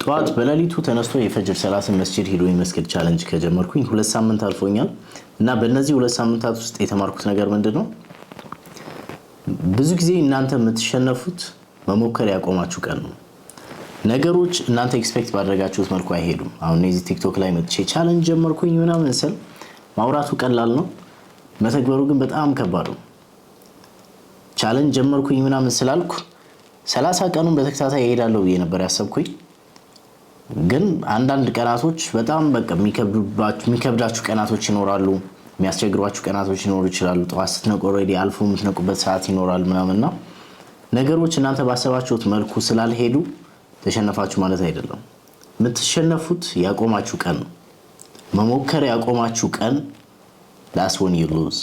ጠዋት በሌሊቱ ተነስቶ የፈጅር ሰላትን መስጂድ ሄዶ የመስገድ challenge ከጀመርኩኝ 2 ሳምንት አልፎኛል እና በእነዚህ 2 ሳምንታት ውስጥ የተማርኩት ነገር ምንድን ነው? ብዙ ጊዜ እናንተ የምትሸነፉት መሞከር ያቆማችሁ ቀን ነው። ነገሮች እናንተ expect ባደረጋችሁት መልኩ አይሄዱም። አሁን እዚህ ቲክቶክ ላይ መጥቼ challenge ጀመርኩኝ ምናምን ስል ማውራቱ ቀላል ነው፣ መተግበሩ ግን በጣም ከባድ ነው። Challenge ጀመርኩኝ ምናምን ስላልኩ 30 ቀኑን በተከታታይ እሄዳለሁ ብዬ ነበር ያሰብኩኝ። ግን አንዳንድ ቀናቶች በጣም በቃ የሚከብዳችሁ ቀናቶች ይኖራሉ፣ የሚያስቸግሯችሁ ቀናቶች ሊኖሩ ይችላሉ። ጠዋት ስትነቁ already አልፎ የምትነቁበት ሰዓት ይኖራል ምናምንና ነገሮች እናንተ ባሰባችሁት መልኩ ስላልሄዱ ተሸነፋችሁ ማለት አይደለም። የምትሸነፉት ያቆማችሁ ቀን ነው። መሞከር ያቆማችሁ ቀን፣ that's when you lose.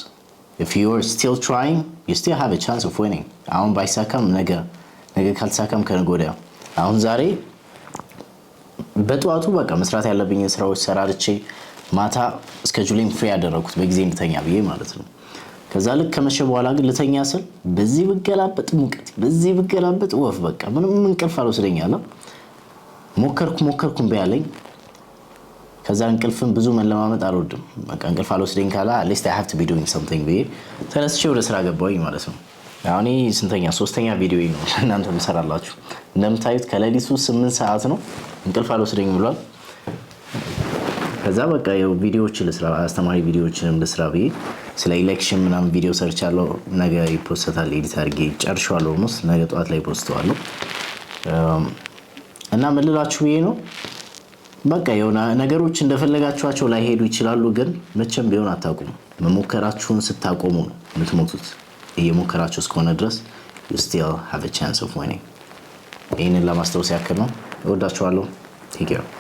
If you're still trying, you still have a chance of winning. አሁን ባይሳካም ነገ፣ ነገ ካልተሳካም ከነገ ወዲያ። አሁን ዛሬ በጠዋቱ በቃ መስራት ያለብኝን ስራዎች ሰራርቼ ማታ schedule ኤን free ያደረኩት በጊዜ እንድተኛ ብዬ ማለት ነው። ከዛ ልክ ከመሸ በኋላ ግን ልተኛ ስል በዚህ ብገላበጥ ሙቀት፣ በዚህ ብገላበጥ ወፍ፣ በቃ ምንም እንቅልፍ አልወስደኝ አለ። ሞከርኩ ሞከርኩ፣ እምቢ አለኝ። ከዛ እንቅልፍን ብዙ መለማመጥ አልወድም። በቃ እንቅልፍ አልወስደኝ ካለ at least I have to be doing something ብዬ ተነስቼ ወደ ስራ ገባሁኝ ማለት ነው። አሁን ስንተኛ፣ ሶስተኛ ቪዲዮ ነው እናንተ ምሰራላችሁ። እንደምታዩት ከሌሊቱ 8 ሰዓት ነው። እንቅልፍ አልወስደኝ ብሏል። ከዛ በቃ ቪዲዮዎችን ልስራ፣ አስተማሪ ቪዲዮዎችንም ልስራ ብዬ ስለ election ምናምን ቪዲዮ ሰርቻለሁ። ነገ ይፖሰታል። Edit አድርጌ ጨርሼዋለሁ። Almost ነገ ጠዋት ላይ ፖስተዋለሁ። እና ምን ልላችሁ ብዬ ነው፣ በቃ የሆነ ነገሮች እንደፈለጋችኋቸው ላይሄዱ ይችላሉ፣ ግን መቼም ቢሆን አታቁሙ። መሞከራችሁን ስታቆሙ ነው የምትሞቱት። እየሞከራችሁ እስከሆነ ድረስ you still have a chance of winning። ይህንን ለማስታወስ ያክል ነው። እወዳችኋለሁ። Take care.